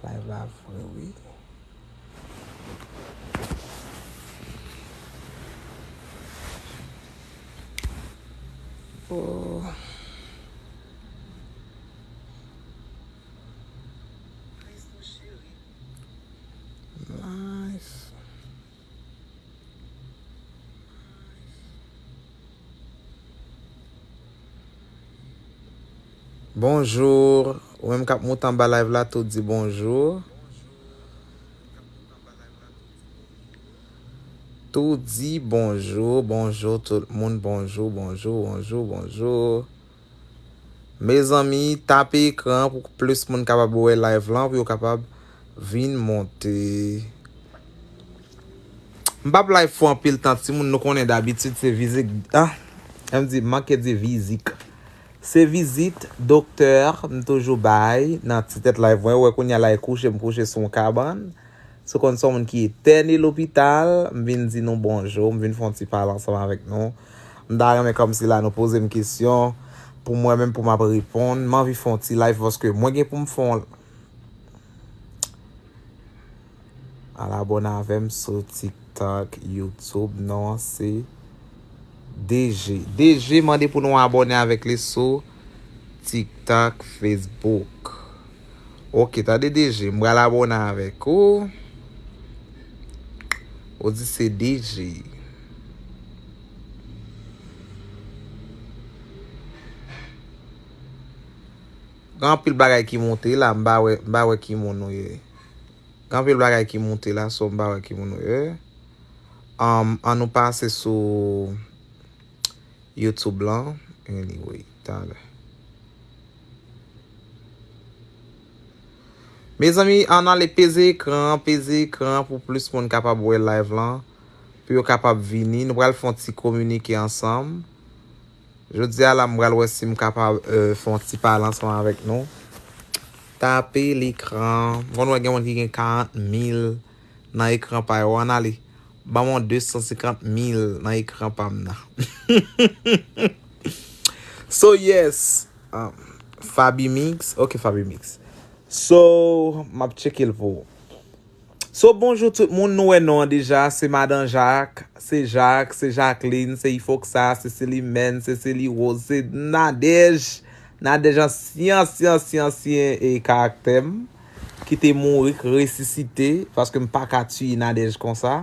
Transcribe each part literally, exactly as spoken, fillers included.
Live la vre, wi. Oh. Nice. Bonjou. Ou menm k ap moute anba live la, tou di bonjou. Tou di bonjou, bonjou tout moun, bonjou, bonjou, bonjou, bonjou. Mezanmi, tape ekran pou plis moun kapab wè live lan, pou yo kapab vin monte. M p ap live pou anpil tan, timoun, nou konnen dabitid se vizik, ah, m di, manke di vizik. Se vizit doktè m toujou bay nan ti tèt live mwen. Ou wè kounye a la e kouche, m kouche sou yon kabann. Se konn se yon moun ki entène lopital, m vin di nou bonjou, m vin fè yon ti pale ansanm avèk nou. M ta renmen kòmsi la nou poze m kesyon pou mwen menm pou m ap reponn. M anvi fè yon ti live paske mwen gen pou m fè yon Al abòne avè m sou TikTok, YouTube. Non an se D G. D G mande pou nou abòne avèk li sou TikTok, Facebook. Ok, tande D G, m pral abòne avèk ou. Ou di se D G. Gen anpil bagay ki moute la, m pa wè, m pa wè ki moun ou ye. Gen anpil bagay ki moute la, so m pa wè ki moun ou ye. Um, ann nou pase sou YouTube lan. Anyway, talè. Mezanmi, ann ale peze ekran, peze ekran pou plis moun kapab wè live lan, pou yo kapab vini. Nou pral fè yon ti kominike ansanm. Jodi a la, m pral wè si m kapab, euh, fè yon ti pale ansanm avèk nou. Tape lekran. M konn wè gen moun ki gen karant mil nan ekran pa yo. Ann ale. Ban m yon de san senkant mil nan ekran pa m nan. So, yes. Um, Fabi Mix. Ok, Fabi Mix. So, m ap tcheke l pou ou. So, bonjou tout moun, nou wè non an deja, se Madan Jak, se Jak, se Jacqueline, se Ifoksa, se Celimène, se Celi Rose, se Nadège, Nadège ansyen, ansyen, ansyen, ansyen, e, karaktè m, ki te mouri, k resisite, paske m pa ka tiye Nadège konsa.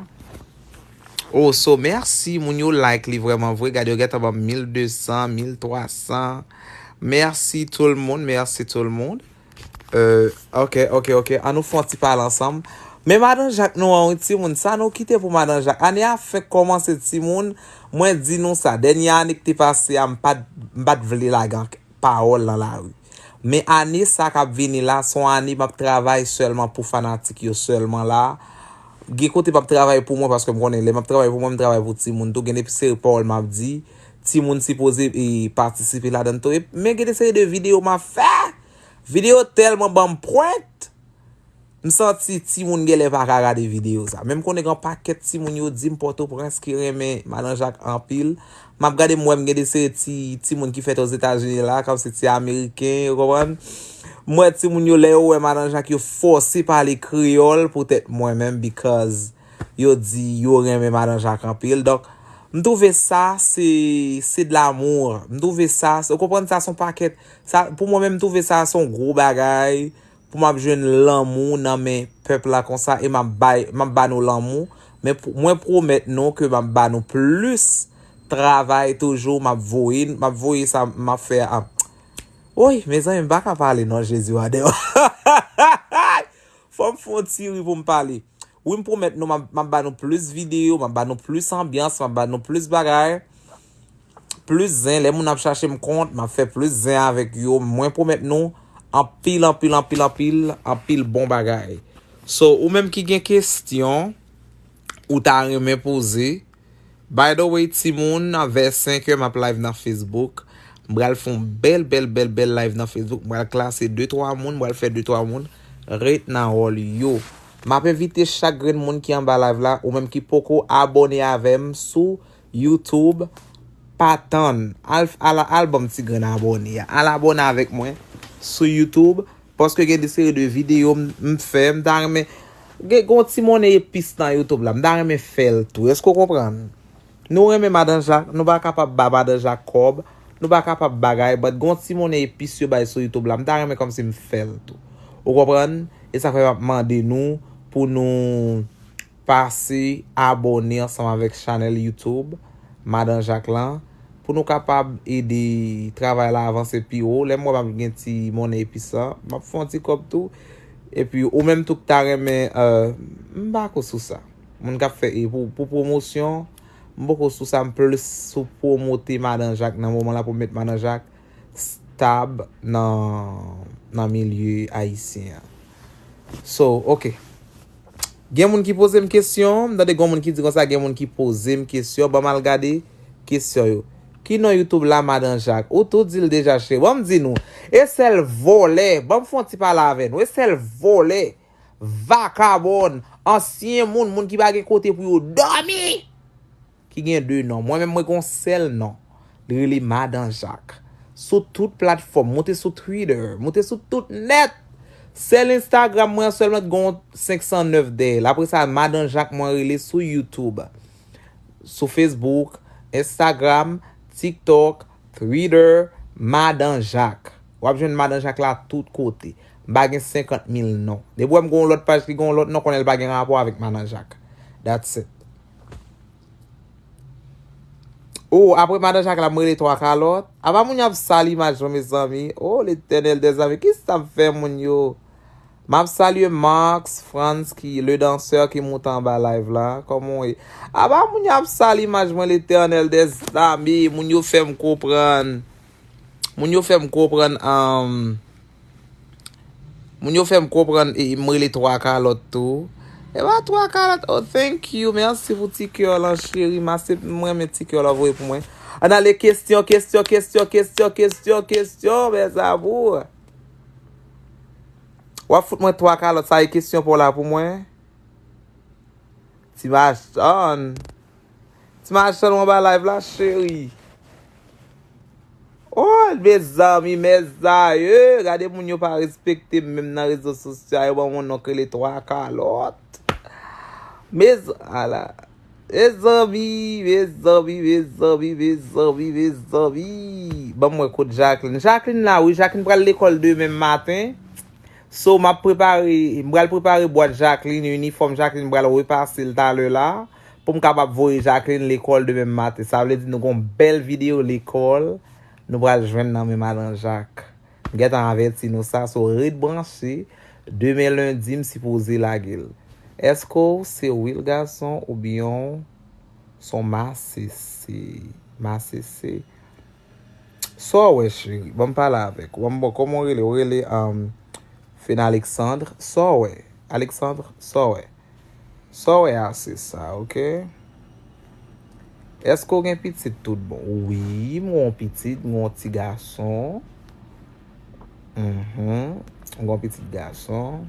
Oh, so, mèsi, moun yo like li vrèman vre, gade yo gentan ban m mil de san, mil twa san. Mèsi tout moun, mèsi tout moun. Euh, ok, ok, ok. Ann nou fè yon ti pale ansanm. Men Madan Jak nou an wi, timoun. Sa nou kite pou Madan Jak. Ane a fenk kòmanse, timoun. Mwen di nou sa. Dènye ane ki te pase a, m pa t, m pa t vle lage ank pawòl nan lari. Men ane sa k ap vini la, se yon ane m ap travay sèlman pou fanatik yo sèlman la. Gen kote m ap travay pou mwen, paske m konnen lè m ap travay pou mwen, m travay pou timoun tou. Gen de seri pawòl m ap di. Timoun sipoze, e, patisipe ladan l tou. E, men gen de seri de videyo m ap fè. Videyo tèlman ban m pwent, m santi timoun genlè pa ka gade videyo sa. Men m konnen gen yon pakèt timoun yo di m Pòtoprens ki renmen Madan Jak anpil. M ap gade, m wè m gen de seri ti, timoun ki fèt Ozetazini la, kòmsi ti Ameriken, ou konprann? M wè timoun yo, lè yo wè Madan Jak, yo fòse pale kreyòl poutèt mwen menm, because yo di yo renmen Madan Jak anpil. Donk, m twouve sa, se, se de l'amour. M twouve sa, se, ou konprann, sa se yon pakèt. Sa, pou mwen menm, m twouve sa, se yon gwo bagay. Pou m ap jwenn lanmou nan men pèp la konsa, e m ap bay, m ap ba nou lanmou. Men pou, mwen pwomèt nou ke m ap ba nou plis travay toujou, m ap voye, m ap voye sa m ap fè a. Woy, mezanmi, m pa ka pale non, Jezi, wadè. Fò m fè yon ti ri pou m pale. Wi, m pwomèt nou, m ap, m ap ba nou plis videyo, m ap ba nou plis anbyans, m ap ba nou plis bagay, plis zen. Lè moun ap chache m kont, m ap fè plis zen avèk yo. Mwen pwomèt nou anpil, anpil, anpil, anpil, anpil bon bagay. So, ou menm ki gen kesyon ou ta renmen poze, by the way, timoun, vè senk è m ap live nan Facebook. M pral fè yon bèl, bèl, bèl, bèl live nan Facebook. M pral klase de twa moun, m pral fè de twa moun ret nan wòl yo. M ap envite chak grenn moun ki anba live la, ou menm ki poko abòne avè m sou YouTube, pa tann. Al, al, al ban m ti grenn abòne a. Al abòne avèk mwen sou YouTube. Paske gen de seri de videyo m, m fè, m ta renmen gen, gen yon ti monnen epis nan YouTube la, m ta renmen fè l tou. Èske w konprann? Nou renmen Madan Jak, nou pa kapab ba Madan Jak kòb, nou pa kapab bagay, but gen yon ti monnen epis yo bay sou YouTube la, m ta renmen kòmsi m fè l tou. Ou konprann? E sa fè m ap mande nou pou nou pase abòne ansanm avèk chanèl YouTube Madan Jak lan pou nou kapab ede travay la avanse pi wo. Lè m wè m ap gen ti monnen epis la, m ap fè yon ti kòb tou. Epi ou menm tou k ta renmen, euh, m pa ko sou sa. Moun k ap fè e pou, pou pwomosyon, m poko sou sa, m plis sou pwomote Madan Jak nan moman la pou m met Madan Jak stab nan, nan milye ayisyen an. So, ok. Gen moun ki poze m kesyon, m tande gen moun ki di konsa, gen moun ki poze m kesyon, ban m al gade kesyon yo. Ki non YouTube la, Madan Jak? Ou tou di l deja, cheri. Ban m di nou, e sèl vòlè, ban m fè yon ti pale avè nou, e sèl vòlè, vakabòn, ansyen moun, moun ki pa gen kote pou yo dòmi, ki gen de non. Mwen menm, mwen gen yon sèl non. Li rele Madan Jak. Sou tout platfòm, moute sou Twitter, moute sou tout nèt. Sèl Instagram mwen an sèlman ki gen yon senk san nèf dèyè l. Apre sa, Madan Jak mwen rele sou YouTube, sou Facebook, Instagram, TikTok, Twitter, Madan Jak. W ap jwenn Madan Jak la tout kote. M pa gen senkant mil non. Depi w wè m gen yon lòt paj ki gen yon lòt non, konnen l pa gen rapò avèk Madan Jak. That's it. Oh, apre Madan Jak la, m rele Twa Kalòt. Apa moun yo ap sal imaj mwen, mezanmi? Oh, Letènèl dèzame, kisa m fè moun yo? M ap salye Max Franz ki, le dansè ki moute anba live la. Kòman w ye? Apa moun yo ap sal imaj mwen, Letènèl dèzame, moun yo fè m konprann. Moun yo fè m konprann, um, moun yo fè m konprann e m rele Twa Kalòt tou. E pa Twa Kalòt, oh, thank you, mèsi pou ti kè w lan, cheri, m ase, m renmen ti kè w lan voye pou mwen. Ann ale kesyon, kesyon, mes amours. W ap fout mwen Twa Kalòt, sa e kesyon pa w la pou mwen? Ti machann. Ti machann, w anba live la, cheri? Oh, mezanmi, mezanmi, gade moun yo pa respekte m menm nan rezo sosyal, yo ban m yon non k rele Twa Kalòt. Mez-, ala. Mezanmi, mezanmi, mezanmi, mezanmi, mezanmi. Ban m wè kot Jacqueline. Jacqueline la, wi, Jacqueline pral lekòl demen maten. So, m ap prepare, m pral prepare bwat Jacqueline, inifòm Jacqueline, m pral repase l talè la, pou m kapab voye Jacqueline lekòl demen maten. Sa vle di nou gon bèl videyo lekòl, nou pral jwenn nan men Madan Jak. M gentan avèti nou sa, so ret branche, demen lendi m sipoze lage l. Èske w se Wilgason oubyen w se yon masisi? Masisi. Sa w wè, cheri? Ban m pale avèk ou. Ban m, bon, kòman w rele? Ou rele, um, Fen Alexandre. Sa w wè? Alexandre, sa w wè? Sa w wè a se sa, ok? Èske w gen pitit tout bon? Wi, m gen yon pitit, m gen yon ti gason. Mhm. M gen yon pitit gason.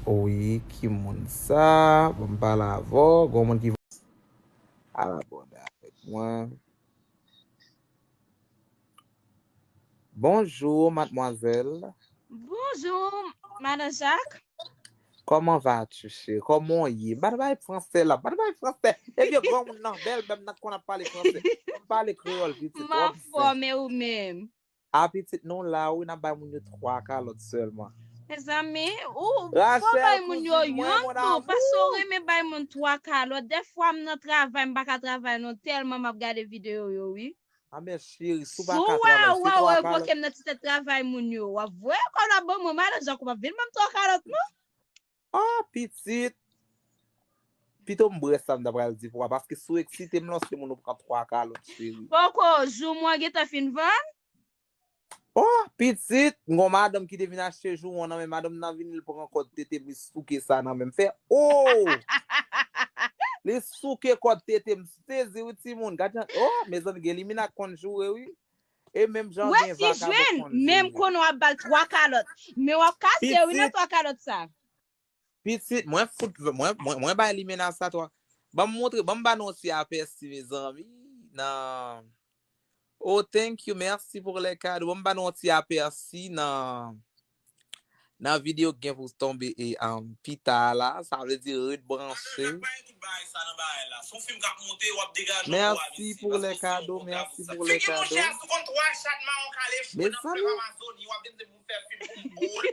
Wi, ki moun sa? Ban m pale avè w. Gen yon moun ki al abòne avèk mwen. Bonjour, mademoiselle. Bonjour, Madan Jak. Comment vas-tu, chérie? Kòman w ye? M pa t bay fransè la, m pa t bay fransè. Ebyen, granmoun nan bèl, menm nan konn ap pale fransè. M pale kreyòl, pitit. M anfòm, e ou menm? A, pitit, nou la, wi, n ap bay moun yo twa kalòt sèlman. Mezanmi, ou fò bay moun yo youn tou, paske w renmen bay moun twa kalòt. Dèfwa m nan travay, m pa ka travay non, tèlman m ap gade videyo yo, wi. Anben, cheri, si w pa ka travay, se twa kalòt. Si w wè, w wè, revoke m nan ti tèt travay moun yo. W ap voye kòb la ban mwen, Madan Jak, ou p ap vin ban m twa kalòt, non. Ah, pitit. Pito m bwè sa m ta pral di pou w, paske si w eksite m lan, se moun ou pran twa kalòt, cheri. Poko, jou mwen gentan fin vann. Oh, pitit, m gon madanm ki te vin achte jou an nan men madanm nan, vini l pran kòd tete m, li souke sa nan men m, fè, oh! Li souke kòd tete m, sezi wi timoun, gad jan, oh, mezanmi, gen limena k konn joure wi. E menm jan gen vakabon k konn joure. Menm konnen w ap ba l twa kalòt, men w ap kase wi nan twa kalòt sa. Pitit, mwen fout, mwen, mwen, mwen bay limena sa twa. Ban m montre, ban m ba nou yon ti apèsi, mezanmi, nan Oh, thank you. Mèsi pou lè kado. Ban m ba nou yon ti apèsi nan, nan videyo k gen pou tonbe e um, pita a la. Sa vle di ret branche. Mèsi pou lè kado. Mèsi pou lè kado.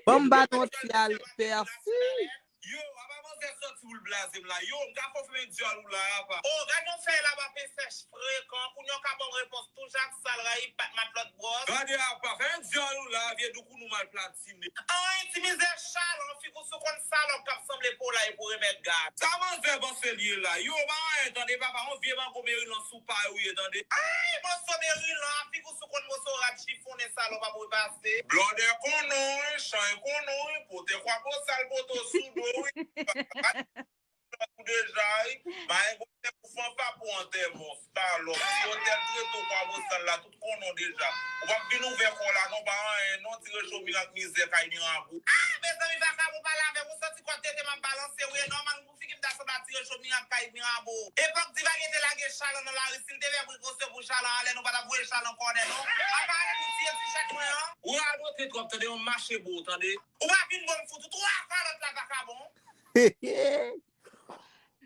Ban m ba nou yon ti apèsi. Yo, apa manzè sòti pou l blaze m la? Yo, m ka fè w fè dyòl ou la, apa? Oh, gad yon fèy la, apa, pe sèch frekan. Kounye a w ka ban m repons tou, jak sal rayi, pat mat lòt bwòs. Gade, apa, fè dyòl ou la, vye doukounou mal platine. Anyen, ti mizè chalon, figi w sou konn salòp k ap sanble polay pou remèd gad. Sa manzè panse l ye la? Yo, pa anyen, tande, papa, yon vye mango merilan sou pay ou ye, tande. Ay, manzè merilan, figi w sou konn moso rad chifonnen salòp ap repase. Blòdè konnen w, chay konnen w, pote kwa bosal poto sou do w, ou deja, wi. Mayen gwo tèt pou fanfa pou antèman, salòp. Si yo tèt trete w kwa bosal la, tout konnen w deja. Ou p ap vin ouvè kò w la, non, pa anyen, non, ti recho mirak mizè kay mirak ou. Ah, mezanmi, vakabon pale avè m, ou santi kò tete m ap balanse, wi, e nòmal. Figi m ta sanble a ti recho mirak kay mirabo. Epòk diva gen te lage chalan nan lari, si l te fè pri konsè pou chalan anlè, nou pa t ap voye chalan kònè, non. Apa piti eti chak mwen an. Ou radote twòp, tande, yon mache bo, tande. Ou pa vin bon m fout ou twa kalòt la vakabon.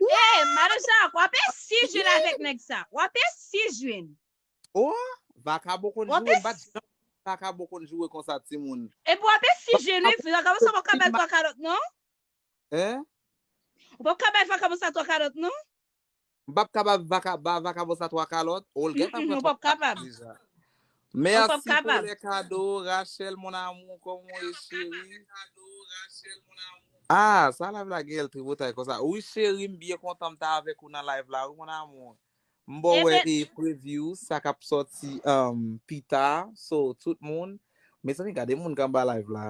Ey, Madan Jak, w ap esi jwenn avèk nèg sa. W ap esi jwenn. Oh, vakabon konn joure, m pa t janm vakabon konn joure konsa, timoun. Epi w ap esi jwenn, wi, vakabon sa p ap ka bay twa kalòt, non? Hein? Ou p ap ka bay vakabon sa twa kalòt, non? M p ap ka ba vaka, ba vakabon sa twa kalòt. Oh, l gentan pran twa kalòt deja. Mèsi pou lè kado, Rachel, mon amour, kòman w ye, cheri? Ah, sa live la gen l tripotay konsa. Wi, cheri, m byen kontan m ta avèk ou nan live la, wi, mon amour. M ba w wè e preview sa k ap sòti um, pita. So, tout moun, mezanmi, gade moun k anba live la.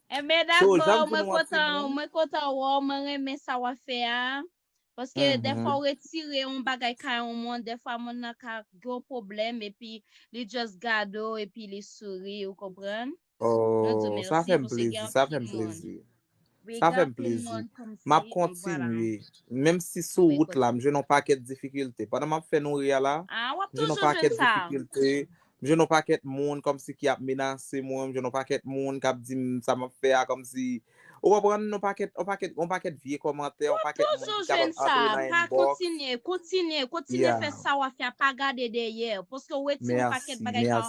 Enben, dakò, mwen kontan, mwen kontan wè w, mwen renmen sa w ap fè a. Paske dèfwa ou retire yon bagay kay yon moun, dèfwa moun nan ka gen yon pwoblèm epi li just gade w epi li souri, ou konprann? Oh, sa fè m plezi, sa fè m plezi. Sa fè m plezi. M ap kontinye. Menm si sou wout la, m jwenn yon pakèt difikilte. Pandan m ap fè nouri a la, m jwenn yon pakèt difikilte. M jwenn yon pakèt moun kòmsi ki ap menase mwen, m jwenn yon pakèt moun k ap di m sa m ap fè a kòmsi ou konprann yon pakèt yon pakèt yon pakèt vye kòmantè, yon pakèt moun ki kapab antre nan inbox. Kontinye, kontinye, kontinye fè sa w ap fè a, pa gade dèyè. Paske w retire yon pakèt bagay ka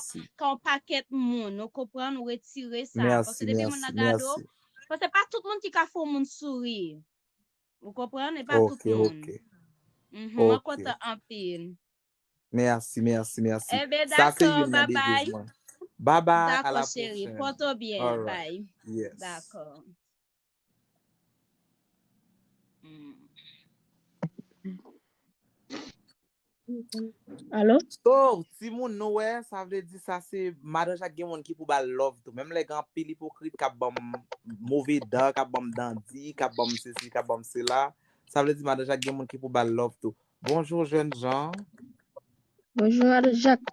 yon pakèt moun, ou konprann, ou retire sa. Paske depi moun nan gade w, paske pa tout moun ki ka fè yon moun souri. Ou konprann, e pa tout moun. Mwen kontan anpil. Mèsi, mèsi, mèsi. Sa se youn nan devizman. Babay, a la pwochèn. Dakò, cheri. Pòte w byen. Bay. Dakò. Alo? So, timoun, nou wè, sa vle di sa se madan Jak gen moun ki pou ba l love tou. Menm lè gen anpil ipokrit k ap ban m move dan, k ap ban m dandi, k ap ban m sesi, k ap ban m sela, sa vle di madan Jak gen moun ki pou ba l love tou. Bonjou, jèn jan. Bonjou, Madan Jak.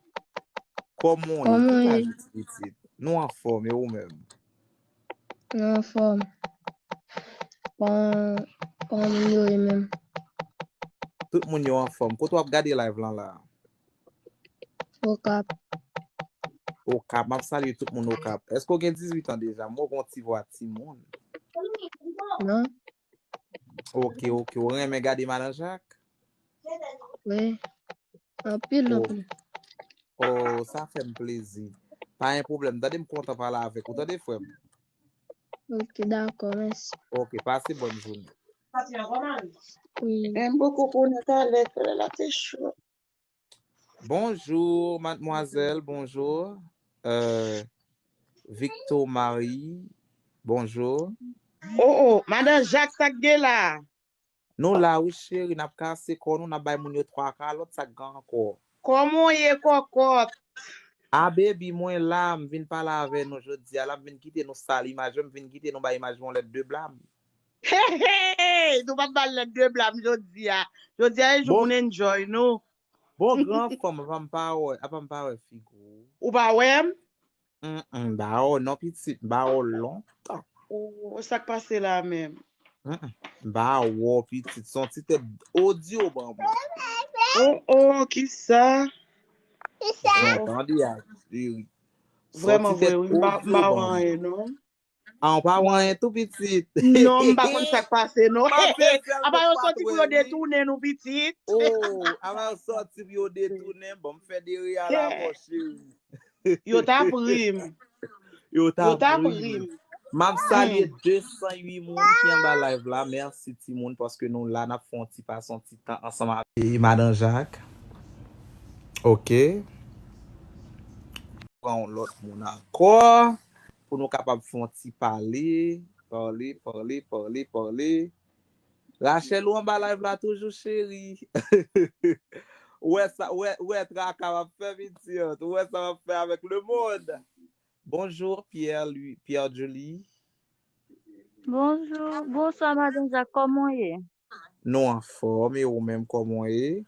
Kòman w ye? Kòman w ye? Pitit. Nou anfòm, e ou menm? Nou anfòm. Kòman, kòman moun yo ye menm? Tout moun yo anfòm. Kote w ap gade live lan la? Okap. Okap. M ap salye tout moun Okap. Èske w gen dizuit an deja? M wè w gen yon ti vwa timoun. Non. Ok, ok. Ou renmen gade Madan Jak? Wi. Anpil, anpil. Oh, sa fè m plezi. Pa gen pwoblèm. Tande, m kontan pale avèk ou. Tande, frè m. Ok, dakò, mèsi. Ok, pase bòn jounen. Wi. M poko konnen talè, talè la te cho. Bonjou, madmwazèl, bonjou. Euh, Victor Marie, bonjou. Oh, oh, madan Jak, sa k gen la? Nou la wi cheri, n ap kase kò nou, n ap bay moun yo twa kalòt, sa k gen ankò? Kòman w ye kòkòt? A baby, mwen la, m vin pale avè nou jodi a la, m vin kite nou sal imaj mwen, m vin kite nou bay imaj mwen yon lèt de blam. Hey, hey, nou pa t ba l lèt de blam jodi a. Jodi a e jou pou n enjoy nou. Bon, gran fanm, apa m pa wè, apa m pa wè figi w. Ou pa wè m? Mm, mm, m ba w non pitit, m ba w lontan. Oh, sa k pase la menm? Mm, mm, m ba w pitit, se yon ti tèt odyo ban mwen. Oh, oh, kisa? Jan w tande a, cheri. Vrèman vre, wi, m pa wè anyen, non. Ah, w pa wè anyen tou pitit. Non, m pa konn sa k pase, non. Apa yo sòti pou yo detounen nou, pitit. Oh, apa yo sòti pou yo detounen. Bon, m fè de reyal avè w, cheri. Yo ta pri m. Yo ta pri m. M ap salye de san uit moun ki anba live la. Mèsi timoun paske nou la, n ap fè yon ti pase yon ti tan ansanm avèk Madan Jak. Ok. Pran yon lòt moun ankò pou nou kapab fè yon ti pale, pale, pale, pale, pale. Rachel, ou anba live la toujou, cheri? Ou wè sa, ou wè, ou wè traka m ap fè, pitit? Ou wè sa m ap fè avèk lemonn? Bonjour, Pierre, lui, Pierre Julie. Bonjou, bonswa, Madan Jak, kòman w ye? Nou anfòm, e ou menm, kòman w ye?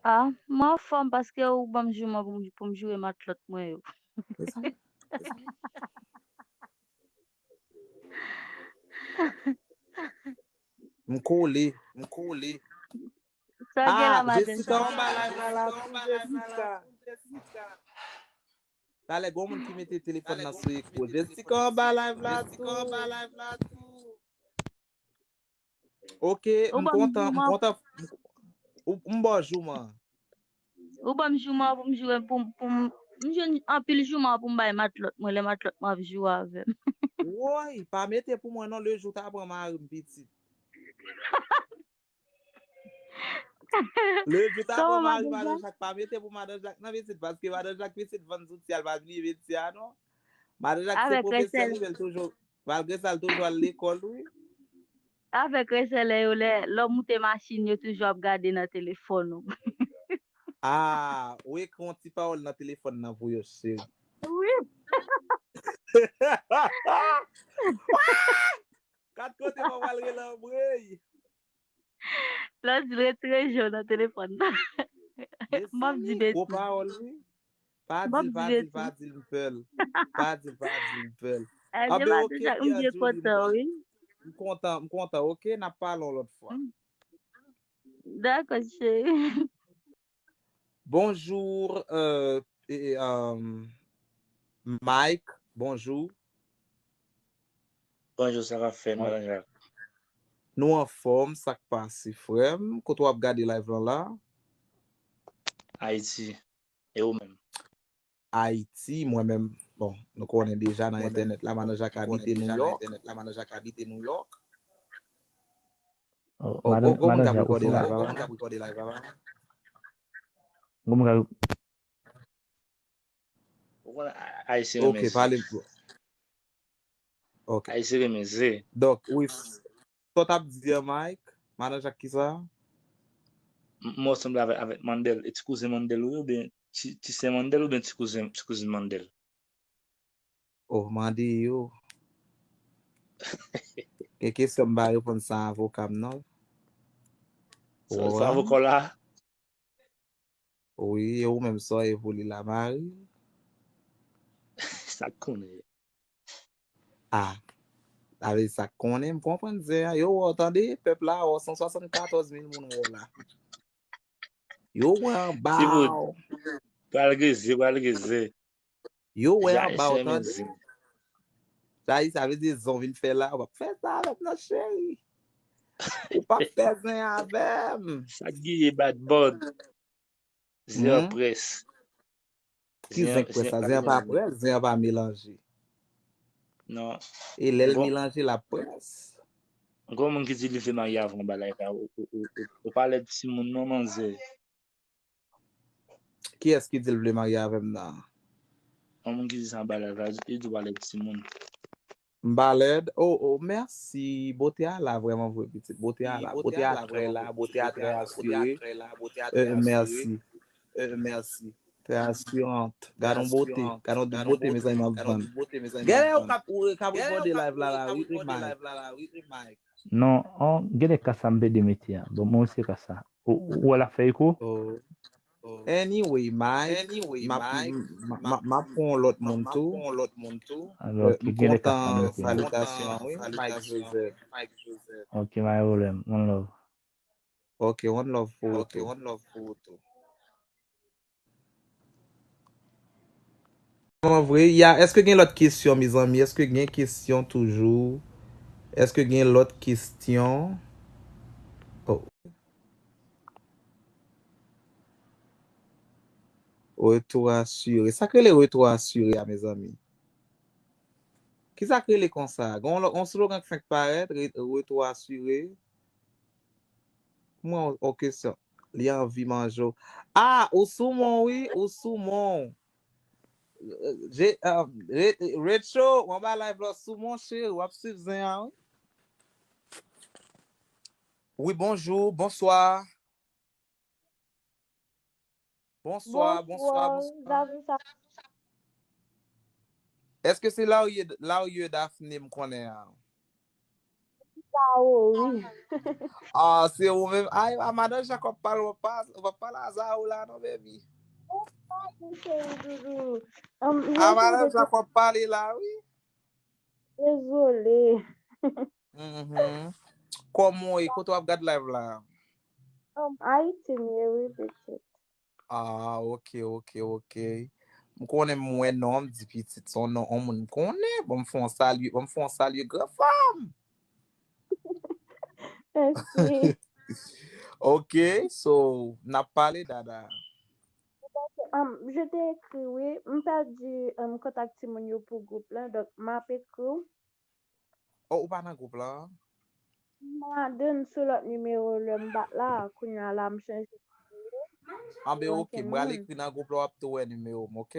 Ah, mwen anfòm paske ou ban m jouman pou m, pou m joure matlòt mwen yo. M kole, m kole. Sa w gen la, ah, Madan Jessica Jak? Anba live la, la, tou, Jessica. Talè, gon moun ki mete telefòn nan sou ekran. Jessica anba live la tou. Ok, m kontan, m kontan. M ba w jouman. Ou ban m jouman pou m joure, pou m, pou m, m jwenn anpil jouman pou m bay matlòt mwen, lè matlòt mwen ap joure avè m. Woy, pa mete pou mwen non, lejou ta pran mari m pitit. Lejou ta pran mari Madan Jak, pa mete pou Madan Jak nan pitit, paske Madan Jak pitit vann zouti a, l pa bliye metye a non. Madan Jak se pwofesè, li, men l toujou, malgre sa, l toujou al lekòl, wi. Avèk resèlè yo, lè, lè w moute machin, yo toujou ap gade nan telefòn ou. Ah, ou ekri yon ti pawòl nan telefòn nan pou yo, cheri. Wi. Kat kote mwen pral rele anmwey. Lè w di l retire je w nan telefòn nan. M ap di betiz. Gwo pawòl, wi. Pa di l, pa di l, pa di l, m pè l. Pa di l, pa di l, m pè l. Anben, ok, Pierre Julie, m kontan, m kontan, ok, n ap pale yon lòt fwa. Dakò, cheri. Bonjou, euh, e, e, euh, Mike, bonjou. Bonjou, sa k ap fèt, Madan Jak? Nou anfòm, sa k pase, frè m? Kote w ap gade live lan la? Ayiti. E ou menm? Ayiti, mwen menm, bon, nou konnen deja nan entènèt la, Madan Jak abite New York. Oh, oh, Madan, oh, gon moun k ap rekòde live la. Gon moun k ap, ou konn Ayisyen renmen zen. Ok, pale m. Ok. Ayisyen renmen zen. Donk, wi, sa w t ap di an, Mike? Madan Jak kisa? M, mwen sanble avèk, avèk Mandèl. E ti kouzen Mandèl ou ye, oubyen ti, ti sè Mandèl, oubyen ti kouzen, ti kouzin Mandèl? Oh, mande yo. Gen kesyon m pa reponn san avoka m, non. Sa, sa avoka w la? Wi, e ou menm, sa w ye pou li la, mari? Sa k konnen. Ah, sa vle di sa k konnen, m konprann zen an. Yo wè w tande, pèp la wè w, san swasannkatòz mil moun wè w la. Yo wè anba w. Pral gen zen, pral gen zen. Yo wè anba w, tande. Sa, sa vle di zen w vin fè la, w p ap fè sa avè m, non, cheri. Ou p ap fè zen avè m. Sa k genyen, bad bòd? Zen an près. Ki zen k près la? Zen an pa près, zen an pa melanje. Non. E lè l melanje, l ap près. Gon moun ki di li vle marye avè w anba live la, ou, ou, ou, ou, ou pa lèd timoun non, manzè. Kiyès ki di l vle marye avè m nan? Yon moun ki di sa anba live la, li di w pa lèd timoun. M pa lèd. Oh, oh, mèsi. Bote a la vrèman vre, pitit. Bote a la. Bote a trè la. Bote a trè asire. Euh, mèsi. Euh, mèsi. Trè asirant. Gad yon bote. Gad yon bote, mezanmi, m ap vann. Gade yo k ap, k ap rekòde live la, la, wi, wi, Mike. Non, an, gen de ka sa m pede mete a. Bon, mwen se ka sa. Ou, ou wè l ap fè eko? Oh. Anyway, Mike, m ap, m, m, m, m ap pran yon lòt moun tou. Alò, euh, m gen de ka sa m kontan mete a. Salitasyon an, wi, Mike Joseph. Ok, pa gen pwoblèm. One love. Ok, one love pou ou tou. Kòman vre? Ya, èske gen lòt kesyon, mezanmi? Èske gen kesyon toujou? Èske gen lòt kesyon? Oh. Retou asire. Sa k rele retou asire a, mezanmi? Kisa k rele konsa? Gen yon lò-, yon slogan k fenk parèt, re-, retou asire. Mwen, yon kesyon. Li anvi manje w. Ah, ou sou mwen, wi, ou sou mwen. Je, ah, Re-, Recho, mwen ba live la sou mwen, cheri, w ap swiv zen an, wi. Wi, bonjou, bonswa. Bonswa, bonswa, bonswa. Èske se Laurier, Laurier Daphné m konnen an? Zao, wi. Ah, se ou menm. Ay, a madan Jacob pale, w ap pa, w ap pale a Zao la, non, baby. A madan Jacob pale la, wi. Dezole. Mhm. Kòman w ye? Kote w ap gad live la? Um, Ayiti m ye, wi, pitit. Ah, ok, ok, ok. M konnen m wè non, m di pitit se yon non, yon moun m konnen. Bon, m fè yon salye, bon, m fè yon salye gran fanm. Mèsi. Ok, so, n ap pale, dada. Um, je te ekri, wi. M pèdi, um, kontak timoun yo pou gwoup la, donk m ap ekri w. Oh, ou pa nan gwoup la? M ladann sou lòt nimewo lè m pa t la, kounye a la m chanje nimewo. Anben, ok, m pral ekri nan gwoup la, w ap tou wè nimewo m, ok?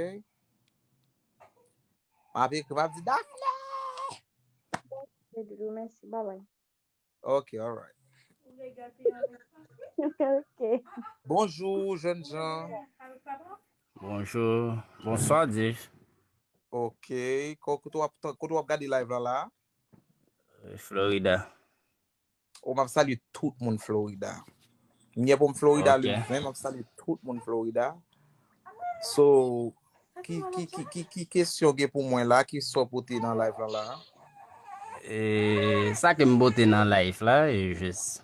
M ap ekri, m ap di, Daphné! Ok, doudou, mèsi, babay. Ok, alright. Ok. Bonjou, jènjan. Bonjou. Bonswa, Dave. Ok. Ko-, kote w ap, kote w ap gade live la, la? Florida. Oh, m ap salye tout moun Florida. M gen pou m Florida, ok, le ven, m ap salye tout moun Florida. So, ki, ki, ki, ki, ki kesyon gen pou mwen la, ki sa w pote nan live la, la? E, sa ke m pote nan live la, e jis,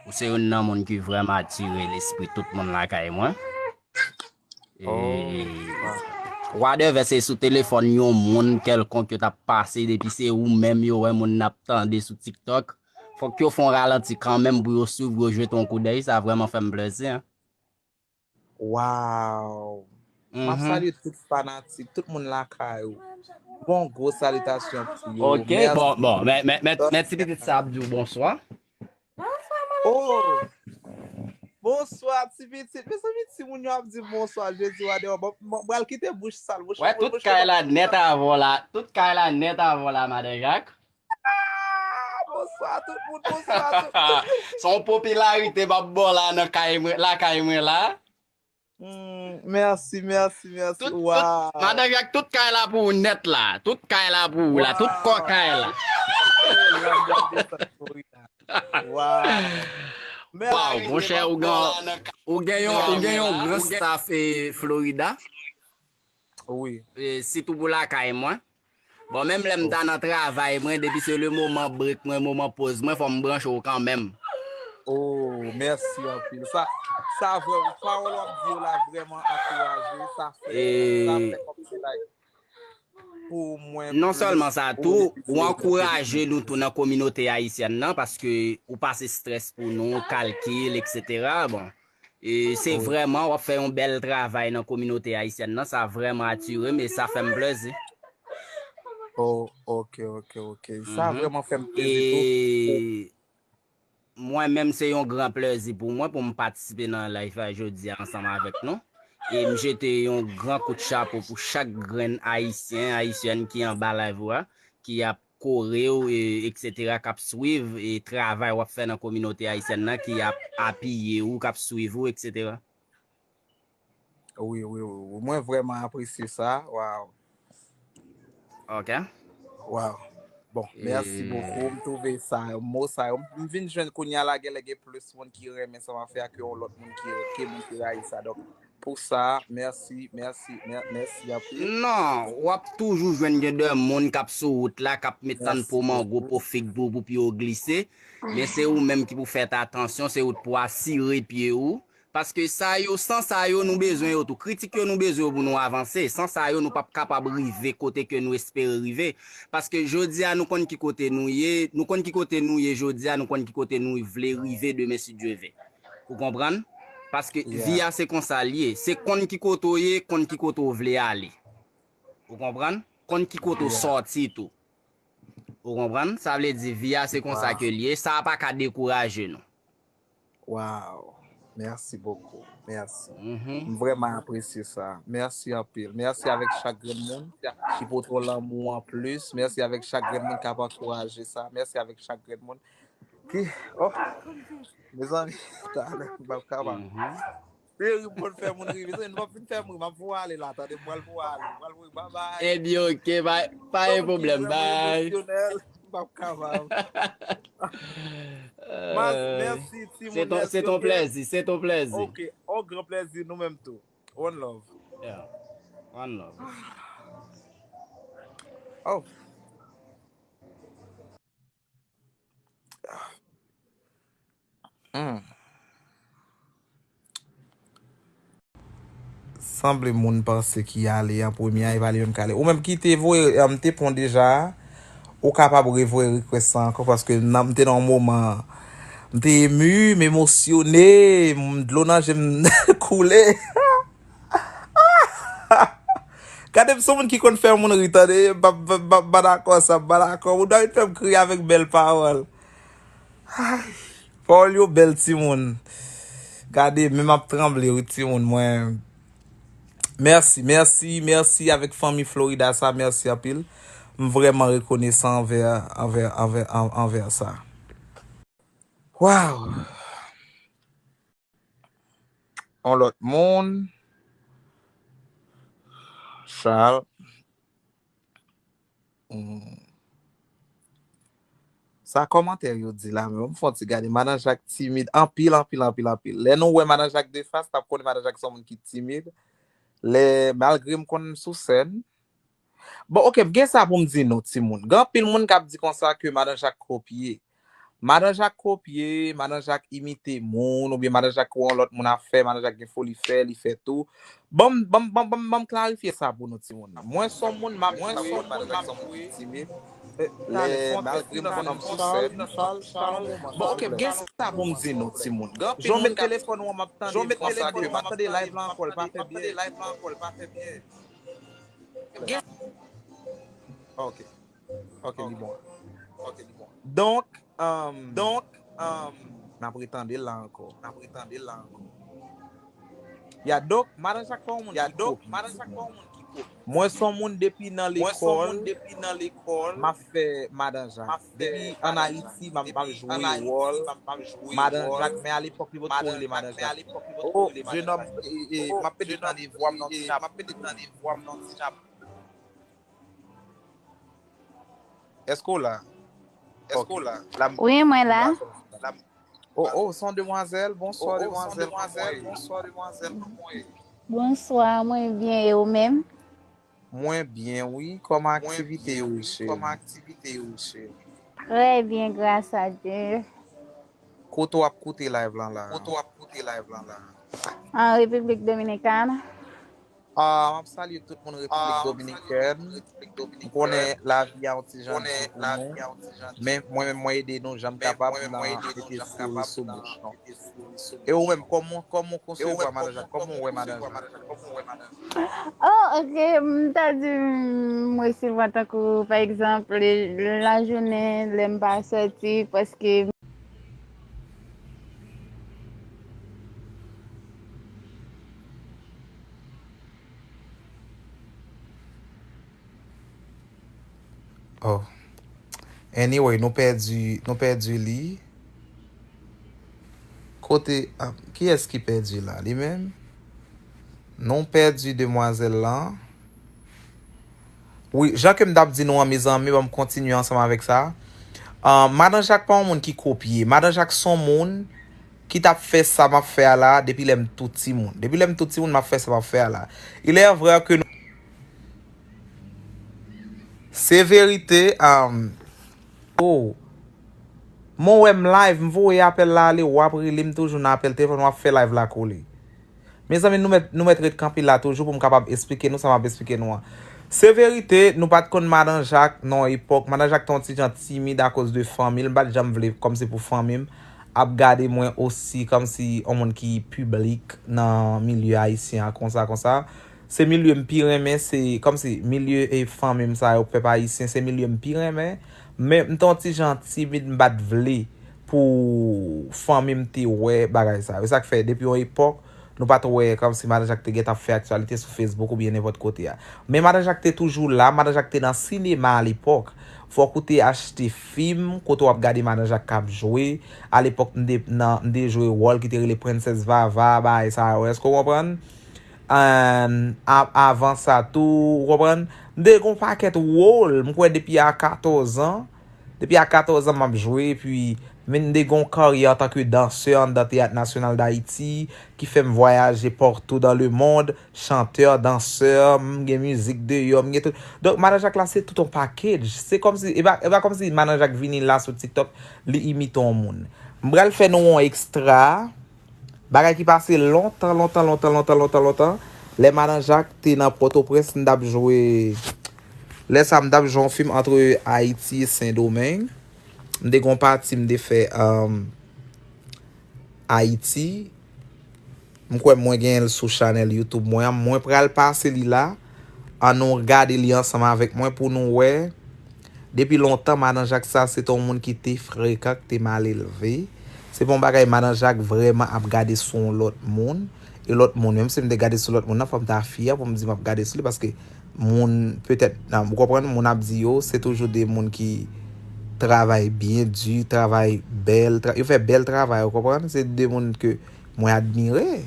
ou se youn nan moun ki vrèman atire lespri tout moun lakay mwen. E, wadèvè se sou telefòn yon moun kèlkonk yo t ap pase, depi se ou menm yo wè moun n ap tande sou TikTok, fòk yo fè yon ralanti kanmenm pou yo swiv, yo jete yon koudèy, sa vrèman fè m plezi, en. Wow! M ap salye tout fanatik, tout moun lakay ou. Bon, gwo salitasyon pou yo. Ok, bon, bon, men, men, men, men ti pitit sa ap di w bonswa. Oh! Bonswa, ti pitit. Mezanmi, timoun yo ap di bonswa, Jezi wa deyò. Bon, bon, m pral kite bouch sal, bouch. Wè, tout kay la nèt avè w la. Tout kay la nèt avè w la, Madan Jak. Ah, bonswa tout moun, bonswa tout moun. Se yon popilarite m ap ba w la nan kay mwen, lakay mwen la. Hmm, mèsi, mèsi, mèsi. Tout, tout, wow. Madan Jak, tout kay la pou ou nèt la. Tout kay la pou ou la. Tout kò kay la. Wow. Wow, monchè, ou gen, ou gen yon, ou gen yon gran staff, eh, Florida. Wi. Eh, sitou pou lakay mwen. Bon, menm lè m ta nan travay mwen, depi se le moman break mwen, moman poz mwen, fò m branche w kanmenm. Oh, mèsi anpil. Sa, sa vrèman, pawòl w ap di yo la vrèman ankouraje. Sa fè, sa fè kòmsi like pou mwen. Non sèlman sa, tou, ou ankouraje nou tou nan kominote ayisyèn nan, paske ou pase strès pou nou, kalkil, etsetera. Bon, e se vrèman, w ap fè yon bèl travay nan kominote ayisyèn nan, sa vrèman atire m e sa fè m plezi. Oh, ok, ok, ok. Sa vrèman fè m plezi tou. E mwen menm, se yon gran plezi pou mwen pou m patisipe nan live la jodi a ansanm avèk nou. E m jete yon gran kout chapo pou chak grenn Ayisyen, Ayisyèn ki anba live ou a, ki ap kore w, e, etsetera, k ap swiv, e, travay w ap fè nan kominote ayisyèn nan, ki ap apiye w, k ap swiv ou, etsetera. Wi, wi, wi, wi. Mwen vrèman apresye sa. Wow. Ok. Wow. Bon, mèsi bokou. M twouve sa, mo sa yo. M vin jwenn kounye a la, genlè gen plis moun ki renmen sa m ap fè a ke yon lòt moun ki, ke moun ki rayi sa. Donk, pou sa, mèsi, mèsi, mè-, mèsi anpil. Non, w ap toujou jwenn gen de moun k ap sou wout la, k ap met tann po mango, po fig pou, pou pye w glise. Men se ou menm ki pou fè atansyon, se ou t pou asire pye ou. Paske sa yo, san sa yo, nou bezwen yo tou. Kritik yo, nou bezwen yo pou nou avanse. San sa yo, nou p ap kapab rive kote ke nou espere rive. Paske jodi a, nou konn ki kote nou ye, nou konn ki kote nou ye jodi a, nou konn ki kote nou vle rive demen si Dye ve. Ou konprann? Paske vi a se konsa l ye. Se konn ki kote w ye, konn ki kote w vle ale. Ou konprann? Konn ki kote w sòti tou. Ou konprann? Sa vle di vi a se konsa ke l ye. Sa a pa ka dekouraje nou. Wow. Mèsi bokou. Mèsi. M vrèman apresye sa. Mèsi anpil. Mèsi avèk chak grenn moun ki pote yon lanmou anplis. Mèsi avèk chak grenn moun k ap ankouraje sa. Mèsi avèk chak grenn moun ki, oh, mezanmi, talè m p ap kapab. Cheri, m konn fè moun ri. Mezanmi, nou p ap fin fè m ri. M ap voye ale la, tande, m pral voye ale. M pral voye, babay. Ebyen, oke, pa gen pwoblèm, bay. M p ap kapab. Mas, mèsi, timoun. Se ton plèzi, se ton plèzi. Oke, on gran plèzi, nou menm tou. One love. Yeah, one love. Oh. Hmm. Sanble moun panse ki ale an premye a, e pa li menm k ale. Ou menm ki te voye, m te pon deja a, ou kapab revoye request sa ankò paske m te nan yon moman, m te emu, m emosyone, dlo nan je m koule. Gade m se yon moun ki konn fè moun ri, tande, m pa dakò sa, m pa dakò. Moun nan vin fè m kriye avèk bèl pawòl. Pawòl yo bèl, timoun. Gade, men m ap tranble, wi, timoun, mwen. Mèsi, mèsi, mèsi avèk fanmi Florida sa, mèsi anpil. M vrèman rekonesan anvè, anvè, anvè, anvè sa. Wow! On lòt moun. Charles. Hmm. Sa kòmantè yo di la menm, m fè yon ti gade. Madan Jak timid anpil, anpil, anpil, anpil. Lè nou wè Madan Jak de fas, n ap konnen Madan Jak se yon moun ki timid. Lè, malgre m konn sou sèn. Bon, oke, m gen sa pou m di nou, timoun. Gen anpil moun k ap di konsa ke Madan Jak kopye. Madan Jak kopye, Madan Jak imite moun, oubyen Madan Jak wè yon lòt moun ap fè, Madan Jak gen foli fè, li fè tou. Ban m, ban m, ban m, ban m, ban m klarifye sa pou nou, timoun. Mwen se yon moun, m ap jwe, Madan Jak se yon moun ki timid. Lè, malgre m konn sou sèn. Bon, oke, m gen sa pou m di nou, timoun. Gen anpil moun k ap, jan w met telefòn ou an, m ap tande konsa ke m ap tande live la ankò, l pa fè byen. Gen. Ok. Ok, li bon. Donk, um, donk, um, n ap retande l la ankò. N ap retande l la ankò. Ya, donk, Madan Jak pa yon moun ki kopye. Mwen se yon moun depi nan lekòl, m ap fè Madan Jak. Depi ann Ayiti, m ap, m ap jwe wòl Madan Jak, men alepòk li potko rele Madan Jak. O, jenòm, e, e, m ap pede tande vwa m nan ti chap. Èske w la? Èske w la? Wi, mwen la. O, o, se yon demwazèl. Bonswa, demwazèl. Kòman w ye? Bonswa, mwen byen, e ou menm? Mwen byen, wi. Kòman aktivite yo ye, cheri? Trè byen, gras a Dye. Kote w ap koute live lan la? Kote w ap koute live lan la? An Repiblik Dominikàn. Ah, m ap salye tout moun Repiblik Dominikèn. M konnen lavi a yon ti jan di pou nou. Men mwen menm, mwen ede nou jan m kapab nan mete souri sou bouch nou. E ou menm, kòman, kòman w konsevwa Madan Jak? Kòman w wè Madan Jak? Oh, ok, m ta di, m resevwa tankou, pa egzanp, lajounen, lè m pa sòti, paske Oh. Anyway, nou pèdi, nou pèdi li. Kote, ah, kiyès ki pèdi la? Li menm? Nou pèdi demwazèl lan. Wi, jan ke m t ap di nou an, mezanmi, ban m kontinye ansanm avèk sa. Ah, Madan Jak pa yon moun ki kopye. Madan Jak se yon moun ki t ap fè sa m ap fè a la depi lè m tou timoun. Depi lè m tou timoun, m ap fè sa m ap fè a la. Il est vrai que nou Se verite, um, oh. Mwen wè m live, m voye apèl la ale, w ap rele m toujou nan apèl telefòn, w ap fè live la kole. Mezanmi, nou mèt, nou mèt ret kanpe la toujou pou m kapab esplike nou sa m ap esplike nou an. Se verite, nou pa t konn Madan Jak nan yon epòk. Madan Jak te yon ti jan timid akoz de fanmi l. M pa t janm vle, kòmsi pou fanmi m ap gade mwen osi, kòmsi yon moun ki piblik nan milye ayisyen an, konsa, konsa. Se milye m pi renmen, se kòmsi milye e fanmi m sa yo, pèp ayisyen, se milye m pi renmen. Men m te yon ti jan timid, m pa t vle pou fanmi m te wè bagay sa yo. E sa k fè, depi yon epòk, nou pa t wè kòmsi Madan Jak te gentan ap fè aktyalite sou Facebook oubyen nenpòt kote a. Men Madan Jak te toujou la, Madan Jak te nan sinema alepòk. Fòk ou te achte fim kote w ap gade Madan Jak k ap jwe. Alepòk, m te, nan, m te jwe wòl ki te rele Prensès Vava, bagay sa yo. Èske w konprann? And a-, avan sa tou, ou konprann? M te gen yon pakèt wòl, m kwè depi a katòz an. Depi a katòz an m ap jwe, epi m te gen yon karyè antanke dansè anndan Teyat Nasyonal Dayiti, ki fè m vwayaje partout dans le monde, chantè, dansè, m gen mizik deyò, m gen tout. Donk, Madan Jak la, se tout yon package. Se kòmsi, e pa, e pa kòmsi Madan Jak vini la sou TikTok, li imite yon moun. M pral fè nou yon ekstra. Bagay ki pase lontan, lontan, lontan, lontan, lontan, lontan. Lè Madan Jak te nan Pòtoprens, m t ap jwe. Lè sa, m t ap jwe yon fim antre Ayiti e Sendomeng. M te gon pati m te fè, um, Ayiti. M kwè mwen genyen l sou chanèl YouTube mwen an. Mwen pral pase li la. Ann nou gade li ansanm avèk mwen pou nou wè. Depi lontan, Madan Jak sa, se te yon moun ki te frekan, ki te malelve. Se pa yon bagay Madan Jak vrèman ap gade sou yon lòt moun. E lòt moun, menm si m te gade sou lòt moun nan, fò m ta fyè pou m di m ap gade sou li, paske moun, petèt, nan, ou konprann, moun ap di yo, se toujou de moun ki travay byen di, travay bèl, tra-, yo fè bèl travay, ou konprann? Se de moun ke mwen admire.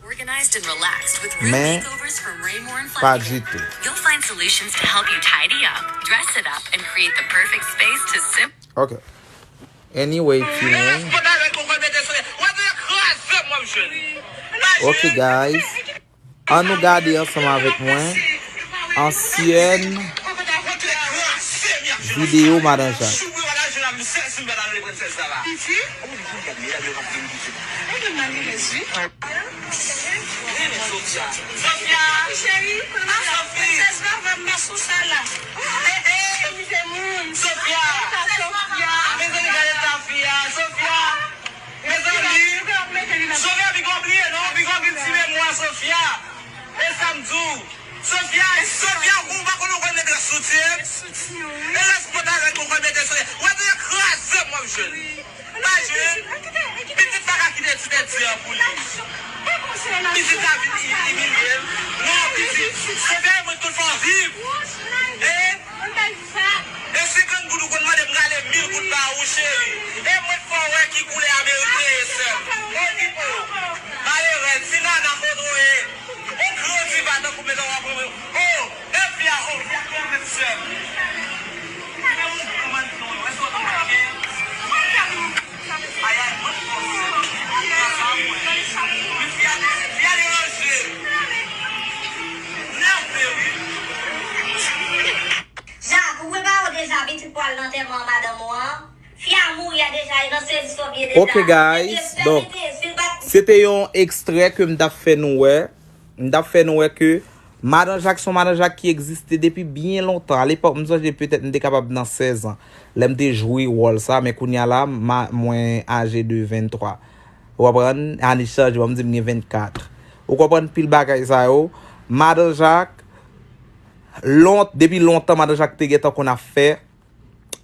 Organized and relaxed with room Men, makeovers from Raymore and pa Fluffy. Di tou. You'll find solutions to help you tidy up, dress it up, and create the perfect space to sim- Ok. Anyway, timoun. Ok, guys. Ann nou gade ansanm avèk mwen ansyèn videyo Madan Jak. Sofia! Cheri, ah, Sophie! Sofia! Sofia! Mezanmi, gade sa fi a! Sofia! Mezanmi! Sofia, piga w bliye non, piga w vin ti memwa, Sofia! E sa m di w! Sofia, Sofia, ou pa konn ou konn mete soutyen? E lè spot avèk ou konn mete soutyen? Wè, te kraze m w ap jwenn. Pa jwenn. Pitit pa ka kite ti tèt di an pou li. Pitit la vin imilye l. Non, pitit. Sofia, mwen tout fò viv. E? E senkant goud ou konn mande m rale mil goud ba ou, cheri. E mwen fò wè ki koulè ameriken ye, sè m. O Pipo. Malerèz, ti nana kote w ye. On gran diva tankou medam w ap renmen. Oh, Evia, oh, Evia, mèt sè m. Fè mouvman, man, non, wè sa w ta manke. Ay, ay, mwen fò sè m. Sa mwen. Men fi a, fi a deranje. Nève, wi. Jak, ou prepare w deja pitit pou al nan antèman madanm ou an? Fi a mouri a deja, e nan sezi Sofie deja. Ok, guys, donk, se te yon ekstrè ke m t ap fè nou wè. M t ap fè nou wè ke Madan Jak se yon Madan Jak ki egziste depi byen lontan. Alepòk, m sonje petèt m te kapab nan sèz an. Lè m te jwe wòl sa, men kounye a la, ma-, mwen aje de venntwa. Ou konprann? Ane chanje, ban m di m gen vennkat. Ou konprann pil bagay sa yo? Madan Jak, lon-, depi lontan Madan Jak te gentan konn ap fè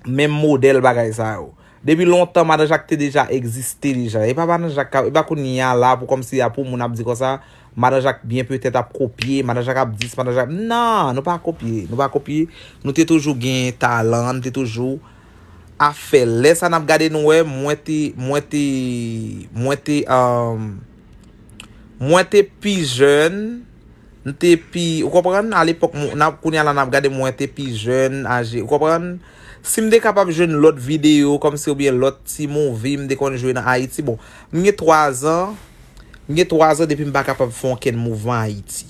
menm modèl bagay sa yo. Depi lontan, Madan Jak te deja egziste deja. E pa Madan Jak ka, e pa kounye a la pou kòmsi a pou moun ap di konsa, Madan Jak byen petèt ap kopye, Madan Jak ap dis, Madan Jak, non, nou pa kopye, nou pa kopye. Nou te toujou gen talan, nou te toujou ap fè. Lè sa n ap gade nou wè, mwen te, mwen te, mwen te, um, mwen te pi jèn, m te pi, ou konprann, alepòk, m, n ap, kounye a la n ap gade mwen te pi jèn, aje, ou konprann? Si m te kapab jwenn lòt videyo, kòmsi oubyen lòt ti movie m te konn jwe nan Ayiti, bon, m gen twa zan, m gen twa zan depi m pa kapab fè okenn mouvman Ayiti.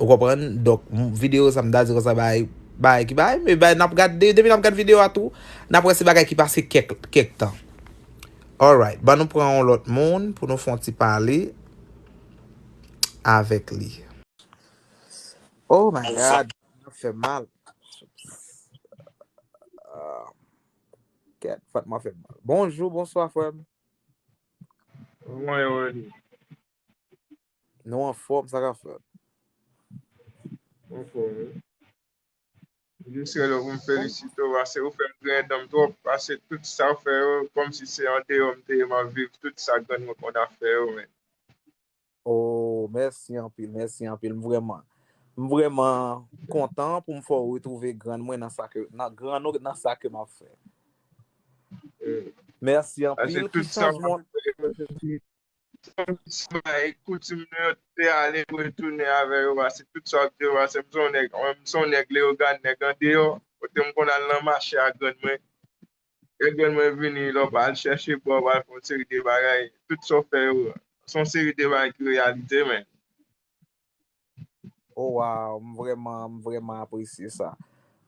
Ou konprann? Donk, m, videyo sa m ta di konsa bay, Bagay ki bagay, men bagay n ap gade, depi n ap gade videyo a tou, n ap wè se bagay ki pase kèk, kèk tan. Alright, ban nou pran yon lòt moun pou nou fè yon ti pale avèk li. Oh my God, mwen fè mal. Ah, kèt, fòt mwen fè mal. Bonjou, bonswa, frè m. Mwen, Rony. Nou anfòm, sa k ap fèt? Anfòm, wi. Jis rele w pou m felisite w, pase ou fè m griyen dan m twòp, pase tout sa w fè yo, kòmsi se andeyò m te ye m ap viv, tout sa grann mwen konn ap fè yo, men. Oh, mèsi anpil, mèsi anpil, m vrèman, m vrèman kontan pou m fè w retwouve grann mwen nan sa ke, nan grann ou nan sa ke m ap fè. Mèsi anpil, ki chanjman? Koutim nou yo te ale, m retounen avè yo, pase tout sa w ap di yo, pase m se yon nèg, m se yon nèg Leyogàn, nèg andeyò, kote m konn al nan mache ak grann mwen. Lè grann mwen vini, lè w pa al chèche bò, w al fè yon seri de bagay, tout sa w fè yo, se yon seri de bagay ki reyalite, men. Oh wow, m vrèman, m vrèman apresye sa.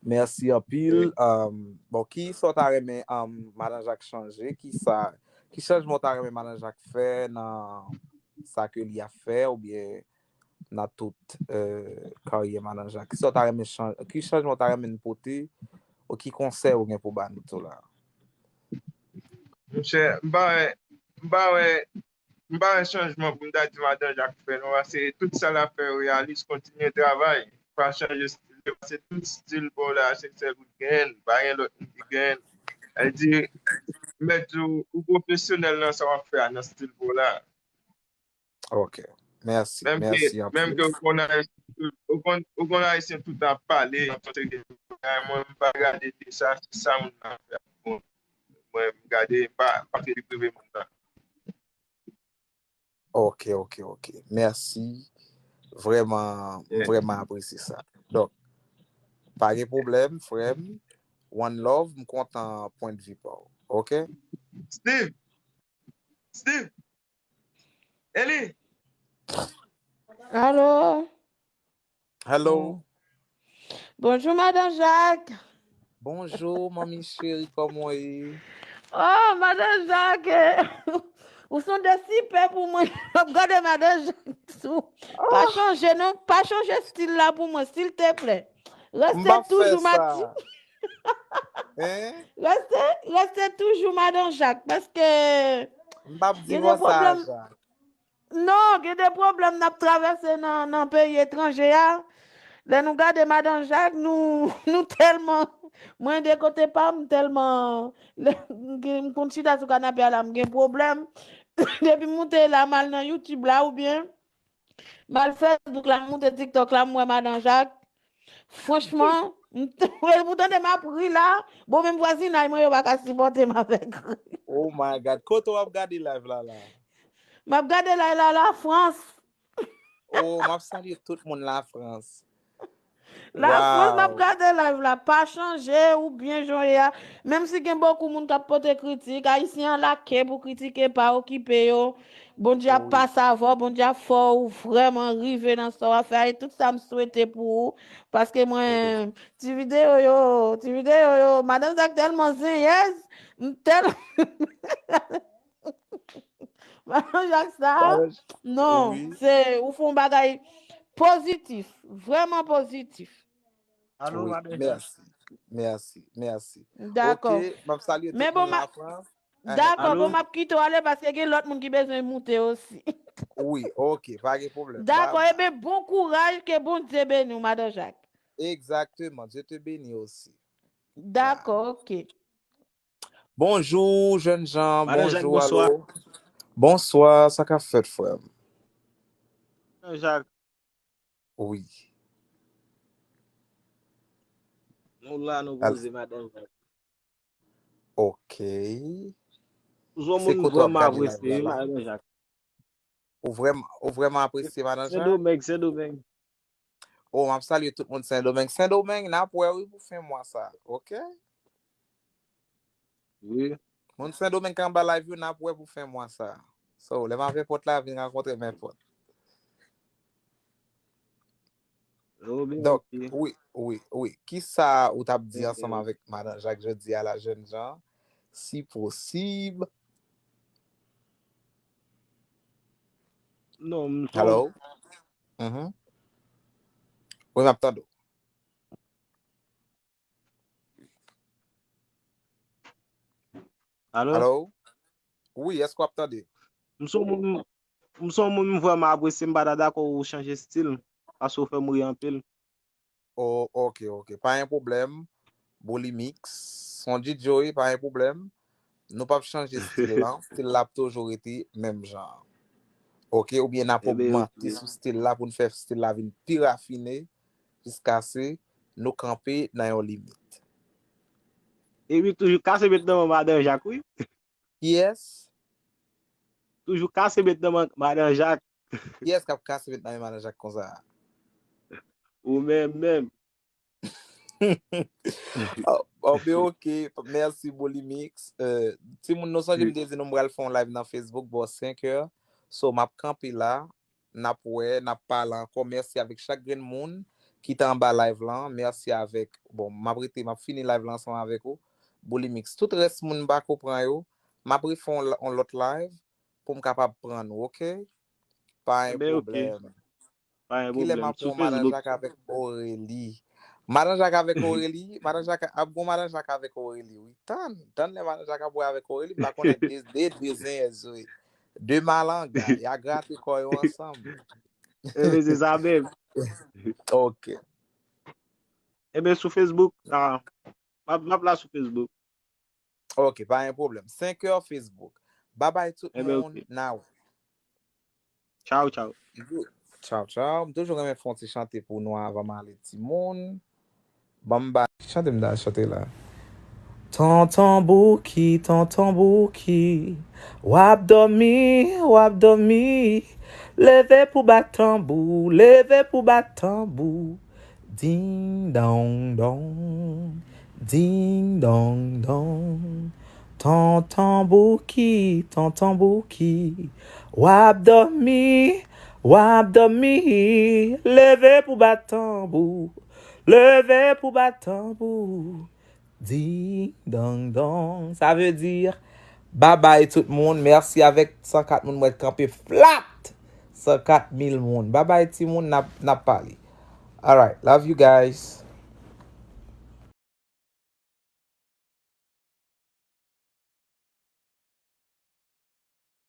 Mèsi anpil. Um, bon, ki sa w ta renmen um, Madan Jak chanje? Ki sa, ki chanjman w ta renmen Madan Jak fè nan sa ke li ap fè oubyen nan tout euh, karyè Madan Jak? Ki sa w ta renmen chanje? Ki chanjman w ta renmen pote? Ou ki konsèy ou gen pou ba nou tou la? Monchè, m pa wè, m pa wè M pa wè chanjman pou m ta di Madan Jak fè non, pase tout sa l ap fè yo reyalis, kontinye travay, pa chanje stil yo, pase tout stil pa w la se sèl ou t genyen l, pa gen lòt moun ki genyen l. Sa vle di, mèt ou, ou pwofesyonèl nan sa w ap fè a, nan stil pa w la. Ok, mèsi, mèsi anpil. Menm ke ou konn Ayisyen tout ap pale, y ap fè de bagay, mwen m pa gade de sa, se sa moun nan ap fè a bon. Mwen m gade, m pa antre vi prive moun nan. Ok, ok, ok. Mèsi. Vrèman, m vrèman apresye sa. Donk, pa gen pwoblèm, frè m. One love, m kontan pwendvi pa w. Ok? Steve! Steve! Eli! Alo! Hello. Bonjou, Madan Jak. Bonjou, manmi cheri, kòman w ye? Oh, Madan Jak, ou sonde sipè pou mwen. M ap gade Madan Jak tou. Pa chanje non, pa chanje stil la pou mwen, silteplè. Reste toujou Madan Jak. Reste, reste toujou Madan Jak, paske M p ap divòse a Jak. Non, gen de pwoblèm n ap travèse nan, nan peyi etranje a. Lè nou gade Madan Jak, nou, nou tèlman, mwen de kote pa m, tèlman, lè m gen, m konn chita sou kanape a la, m gen pwoblèm. Depi m moute la, m al nan YouTube la, oubyen m al Facebook la, m moute TikTok la, m wè Madan Jak. Franchman, m t- ou tande m ap ri la, bon, menm vwazinay mwen yo pa ka sipòte m avèk ri. Oh my God, kote w ap gade live la la? M ap gade live la Lafrans. Oh, m ap salye tout moun Lafrans. Lafrans, m ap gade live la, pa chanje ou byen jan w ye a. Menm si gen bokou moun k ap pote kritik, ayisyen an la ke pou kritike, pa okipe yo. Bondye ap pase avè w, Bondye ap fè w vrèman rive nan sa w ap fè a, e tout sa m swete pou ou, paske mwen, ti videyo yo, ti videyo yo, Madan Jak tèlman zenyèz, m tèl Madan Jak sa, non, se, ou fè yon bagay pozitif, vrèman pozitif. Alo, Madan Jak. Mèsi, mèsi, mèsi. Dakò. Ok, m ap salye tout moun Lafrans. Dakò, bon, m ap kite w ale paske gen lòt moun ki bezwen moute osi. Wi, ok, pa gen pwoblèm. Dakò, ebyen, bon kouraj, ke Bondye beni w, Madan Jak. Exactement, Dieu te bénisse aussi. Dakò, ok. Bonjou, jènjan, bonjou, alo. Bonswa, sa k ap fèt, frè m? Madan Jak. Wi. Nou la, nou poze, Madan Jak. Ok. Ou se yon moun m vrèman apresye, wi, Madan Jak. Ou vrèman, ou vrèman apresye Madan Jak? Sendomeng, Sendomeng. Oh, m ap salye tout moun Sendomeng. Sendomeng, n ap wè wi pou fen mwa sa, ok? Wi. Moun Sendomeng k anba live yo, n ap wè pou fen mwa sa. So, lè m avè pòt la, vin rankontre m e pòt. Oh, ben, donk, ok. Wi, wi, wi. Kisa ou t ap di ansanm avèk Madan Jak jodi a la, jènjan? Si posib. Non, m son... Hello? Mhm. Wi, m ap tande w. Alo? Alo? Wi, èske w ap tande? M son moun, m son moun m vrèman apresye, m pa ta dakò ou chanje stil, paske ou fè m ri anpil. Oh, ok, ok. Pa gen pwoblèm. Bouli Mix, son D J, pa gen pwoblèm. Nou p ap chanje stil lan. Stil la ap toujou rete menm jan. Ok, oubyen n ap ogmante sou stil la pou n fè stil la vin pi rafine jiskaske nou kanpe nan yon limit. Epi toujou kase met nan men Madan Jak, wi. Kiyès? Toujou kase met nan men Madan Jak. Kiyès k ap kase met nan men Madan Jak konsa? Ou menm menm. Oh, oh, ben ok. Mèsi, Bouli Mix. Euh, timoun, nou sonje m te di nou m pral fè yon live nan Facebook bò senk è. So, m ap kanpe la. N ap wè, n ap pale ankò. Mèsi avèk chak grenn moun ki te anba live lan. Mèsi avèk, bon, m ap rete, m ap fini live lan ansanm avèk ou. Bouli Mix. Tout rès moun m pa ko pran yo, m ap refè yon, yon lòt live pou m kapab pran nou, ok? Pa gen pwoblèm. Pa gen pwoblèm. Kilè m ap pran Madan Jak avèk Aurélie? Madan Jak avèk Aurélie? Madan Jak ap gon Madan Jak avèk Aurélie, wi. Tann, tann lè Madan Jak ap wè avèk Aurélie, m pa konnen de, de, de zenyèz, wi. De malanga, y a grate kò yo ansanm. Ebyen, se sa menm. Ok. Ebyen, sou Facebook, ah, m ap, m ap la sou Facebook. Ok, pa gen pwoblèm. Senk è Facebook. Babay tout moun, n a wè. Tchaw, tchaw. Tchaw, tchaw. M toujou renmen fè yon ti chante pou nou anvan m ale, timoun. Ban m ba. Chante m ta chante la. Tonton Bouki, tonton Bouki, w ap dòmi, w ap dòmi. Leve pou bat tanbou, leve pou bat tanbou. Ding dong dong, ding dong dong. Tonton Bouki, tonton Bouki, w ap dòmi, w ap dòmi. Leve pou bat tanbou, leve pou bat tanbou. Ding dong dong. Sa vle di, babay tout moun. Mèsi avèk san kat moun mwen kanpe flat. San kat mil moun. Babay timoun, n ap, n ap pale. Alright, love you guys.